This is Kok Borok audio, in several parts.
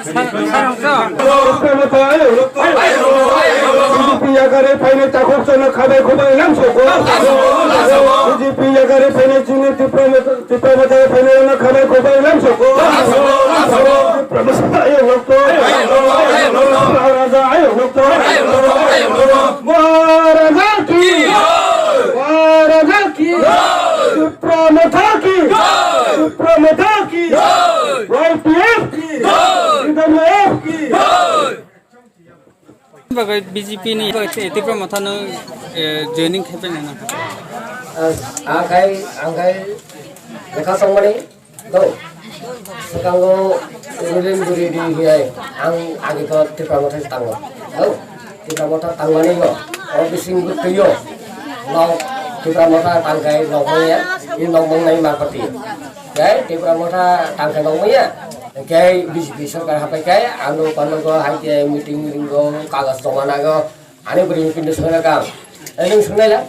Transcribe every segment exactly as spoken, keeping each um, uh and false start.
Tipra Motha ayok lokto. B J P yakarwi phainai takhuk chwngno khabai khubai lamsoko. B J P yakarwi phainai chini Tipra Motha, Tipra Motha phainai no khabai khubai lamsoko. Tipra Motha ayok lokto. Raja ayok lokto. Maharaja ki. Maharaja ki. Tipra Motha ki. Tipra Motha ki. Y P F ki. T W F ki. Bagwi B J P ni bagwi Tipra Motha no, eh, joining khai paina na. Ang, ang khai, ang khai lekha songmani do. Sekango Ruling Buri di hiai ang agi to Tipra Motha tango. Do. Tipra Motha tangmani go. O bising butyo. Lo Tipra Motha tangkai nokmaya. Ni nokmang nai marpati. Kai Tipra Motha tangkai nokmaya. Kai B J P sorkar hapai kai anu pano go hai ke meeting meeting go kagas joma nago. Ani buri pindu sona kam. Ening sunai la.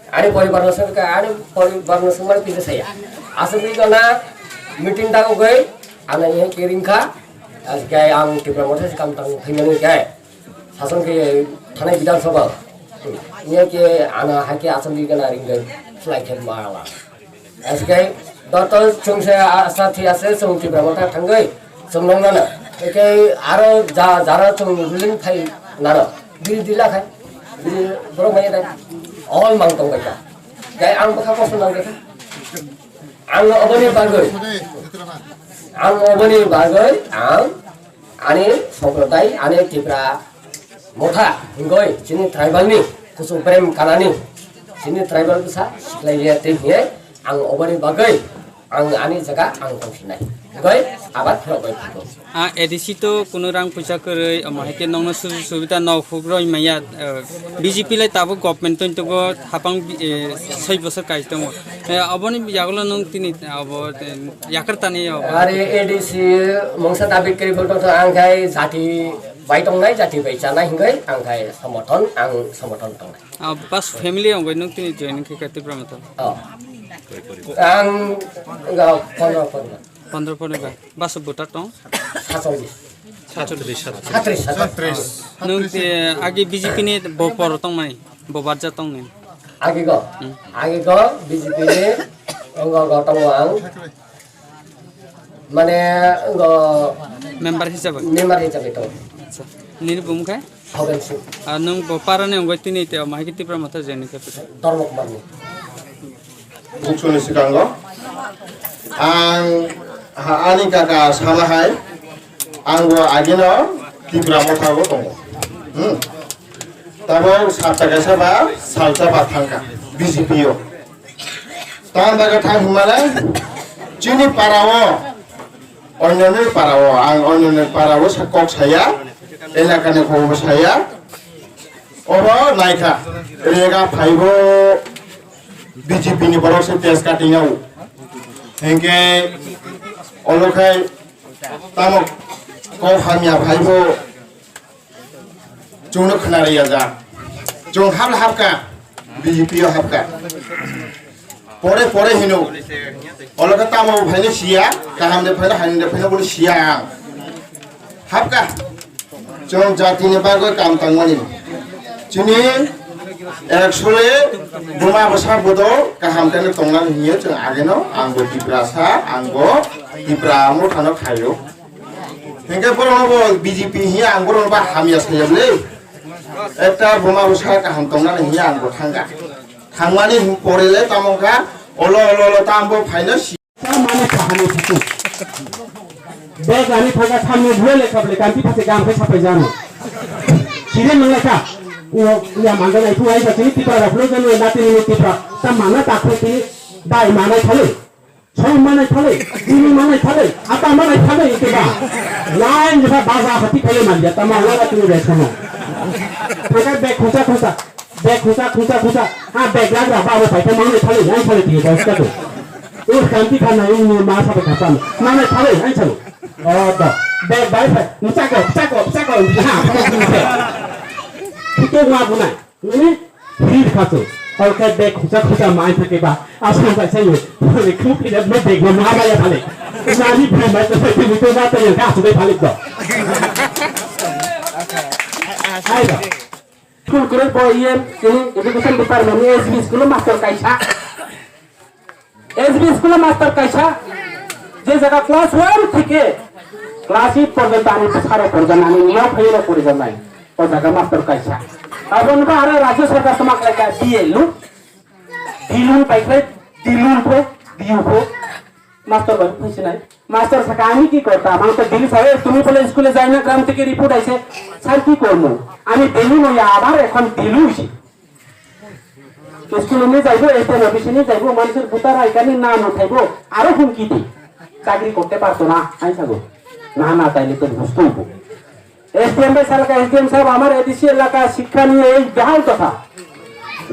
Ani poribar no sona ka, ani poribar no sona pindu saya. Asal ni gana meeting ta go gai. Ana ye kering ka. As gai ang Tipra Motha si kam tang thimani gai. Sason ke thanai Bidhan Sabha. Ye ke ana hai ke asal ni gana ring gai. Fly khe mala. Askai doto chwngse asa thi ase chwng Tipra Motha thangwi chwng nong nana. Ekai aro ja jara chwng ruling phai nana. Biri dila khai. Biri borok mai dai. All mang tong bai ka. Gai ang bwkha kosto nang bai ka. Ang oboni bagwi. Ang oboni bagwi ang ani somprodai ani Tipra Motha hingoi chini tribal ni kuchuk brem kanani chini tribal bwsa siklai liya tei hiye ang oboni bagwi ang ani jaga ang tongsinai hingoi abat phirok bai phago. A ADC to kuno rang puisa kwrwi omo hai khe nokno sujuk subida nok huk roi maya, eh, B J P lai tabuk government toni tongo hapang, eh, soi bosor kai tongo. Eh, oboni yagulo nwng tini abo, eh, yakar tani obo. Are ADC mungsa dabi kwrwi bo tongtho ang khai jati bai tongnai jati bai chanai hingoi ang khai somothon ang somothon tongnai. Ah, bas family wngoi nwng tini join khe kha Tipra Motha? Oh. Ang ga pondro pondro. Pondro pondro ba. Bas buta tong? Satcholish. Satcholish, satcholish. Satris, satris. Nwng te agi B J P ni bo por tong mai, bo barja tong ni. Agi go. Hmm. Agi go B J P ni wnggo go tongo ang. Mane, wnggo member hisabe? Member hisabe to. Acha. Nini bumung khe? Hoben Singh. Ah, nwng bo para ni wngoi tini te, mahai khe Tipra Motha jeni khe pita. Dharma Kumar ni. Buksuni sikango. Ang ha, ani kaka sala hai. Ang bo agino Tipra Motha bo tongo. Hmm. Tabo sapta kaisa ba, salsa ba thangka. B J P o. Tamni bagwi thang hwnmale chini para-o, onyanoni para-o, ang onyanoni para-o sa kok saya, elakani kokbo saya. Oro naikha, rega phaibo B J P ni borok se tes katingo. Hinkhe olo khai tamo kok hamya phaibo. Chwngno khna rwya ja. Chwng hap hapka, B J P o hapka. Pore pore hino. Olo khe tamo phaino siya, kaham de phaino, hamya de phaino bono siya ang. Hapka. Chwng jatini bagwi kam tangmani. Chini actually buma bwsa bodol kaham khe tongnani hiyo chwng ageno ang bo Tiprasa, ang bo Tipra Mothano khaio. Hinkhe borokno bo B J P hiya ang borokno ba hamya saya le. Ekta buma bwsa kaham tongnani hiya ang bo thangkha. Thangmani pore le tamo kha olo olo olo tam bo phaino si. Tamani kahani situ. Beg ani thangkha samni bhoi le kable kanti phase gam khai sapai jano. Sire nang lekha. O ya mangga nai thu ai ba chini tipa ra phlo jano nati ni tipa. Tam mana ta khoi ti dai mana thale. Song manai thale, bini manai thale, ata manai thale ite ba. Line jeba baza hati thale manja tama wala tini re sono. Thaka bag khusa khusa, bag khusa khusa khusa. Ha bag lagra ba bo paita manai thale, ai thale tini bos ka to. Ur kanti khana uni ma sa ka pan. Manai thale, ai thale. O to. Bag bai pa. Mchako, mchako, mchako. Ha. Kito ma bunai. Nini hir khachu. Tolkhe bag khusa khusa mai thake ba. Asam bai sayo. Khum khida bag no ma ba ya thale. Nani bwrwi mai kwthai twi twi ma tei ka asugwi phalik do. Ai do. School kwrwi bo iye ini education department ni S B school o master kaisa. S B school o master kaisa. Je jaga class one theke class eight porjonto ani bwsarok porjon ani yak phairok porijaknai. O jaga master kaisa. Aboni ba aro rajya sarkar toma khlaika B L U. Dilun paikhlai, dilun pho, diyu pho. Master bai phaisinai. Master saka, "আমি কি করতাম? আমি তো দিল্লি সাহেব, তুমি বলে স্কুলে যাই না, গ্রাম থেকে রিপোর্ট আইছে।" স্যার, কি করবো? আমি দিল্লি নই, আবার এখন দিলু হইছি। স্কুলে নিয়ে যাইবো, এসডিএম অফিসে নিয়ে যাইবো, মানুষের ভোটার আইকার্ডের নাম উঠাইবো, আরো হুমকি দি। চাকরি করতে পারতো না, আমি থাকবো। না, না, তাইলে তো বুঝতে হইবো। এসডিএম ভাই, স্যার, এসডিএম সাহেব, আমার এডিসি এলাকা শিক্ষা নিয়ে এই বেহাল দশা।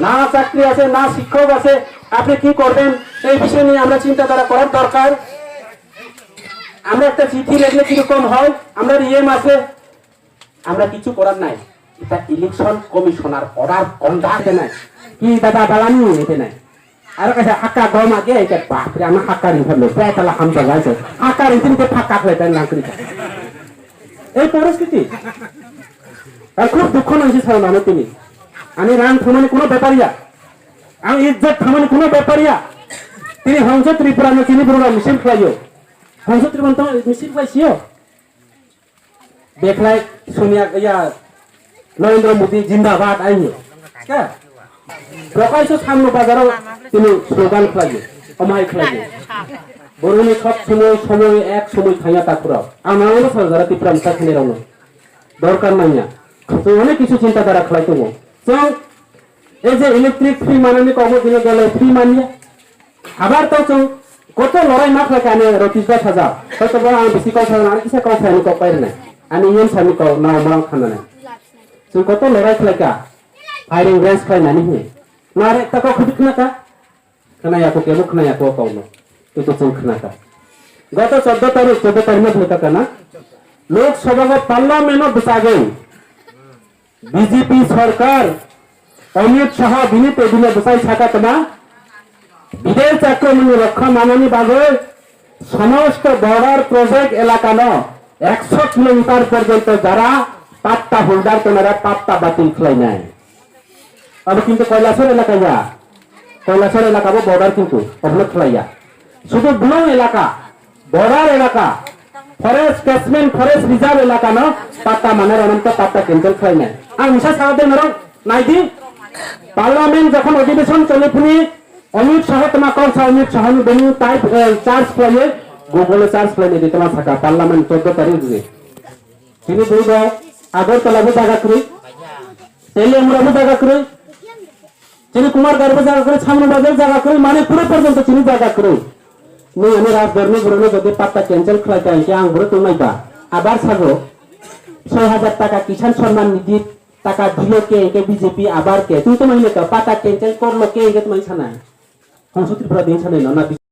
না চাকরি আছে, না শিক্ষক আছে, আপনি কি করবেন? এই বিষয় নিয়ে আমরা চিন্তাধারা করার দরকার। আমরা একটা চিঠি লিখলে কিরকম হয়, আমরা ইএম আছে, আমরা কিছু করার নাই। এটা ইলেকশন কমিশনার অর্ডার কন্ডাক্ট নাই। কি দাদা দালানি এতে নাই। Aro kaisa hakka gom age, eke bapre, ano hakka ring phano, betala hamsa gaisa. Hakka ring tini ke phakka khlai ta nang kri. Ei poristiti. Ang khub dukho nang si sao nano tini. Ani rang thumani kuno bepar ya. Ang ijjat thumani kuno bepar ya. Tini Hongso Tripura no chini burung misil khlaio. Hongso Tripura to misil khlai sio. Bekhlai Sonia ya Narendra Modi jindabad aini. Ka? Prokaisho samno bazaro tini slogan khlaio, omai khlaio. Boroni khop somoi somoi ek somoi thangya takhurao. Ang nangno sajara Tipra msa khini rokno. Dorkar manya. Chwng onek kisu chinta dara khlai tongo. Chwng Ei je electric free manani kokbo tini gele free manya. Abar to chwng koto lorai ma khlai kha ani Rotish bai saja. Koto bo ang bisi kok sa na kisa kok sa ni kok pai rwnai. Ani yen sa ni kok na mo khana nai. Chwng koto lorai khlai kha. Firing range khlai nani hi. Na re ta kok khudi khna kha. Khna ya ko kebo khna ya ko kok no. Koto chwng khna kha. Goto choddo tarik, choddo tarik no khlai kha na. Lok Sabha go parliament no bwchagwi. B J P sorkar, Amit Shah bini tebile bwsai saka tma, bidesh akromoni rokha manani bagwi somosto border project elakano ekso kilometer porjonto jara patta holder tongnara patta batil khlainai. Abo kintu Kailasor elaka ya, Kailasor elaka bo border kintu obono khlaiya. Sudu Blong elaka, Border elaka, forest catchment, forest reserve elaka no patta mane ranam to patta cancel khlainai. Ang misa sa de norok naidi, parliament jokhon odhibeshon chole phuni Amit Shah tma kok sa Amit Shah ni bini type, eh, charge khlaiye, Google charge khlainai di tma saka parliament choddo tarik di. Tini bui bo Agartala bo jaga kwrwi, Teliamura bo jaga kwrwi, Chini Kumar Garba jaga kwrwi, Samno Bazar jaga kwrwi, Manikpur porjonto chini jaga kwrwi. Nung ani rajdarni borokno jodi patta cancel khlai kha, hinkhe ang borok tongnai ba. Abar sago, soi hajar taka Kisan Samman Nidhi taka dilo ke, hinkhe B J P abar ke. Twi tongmani ka patta cancel korlo ke, hinkhe tongmani sanai. Hongso Tripura din sanai no na.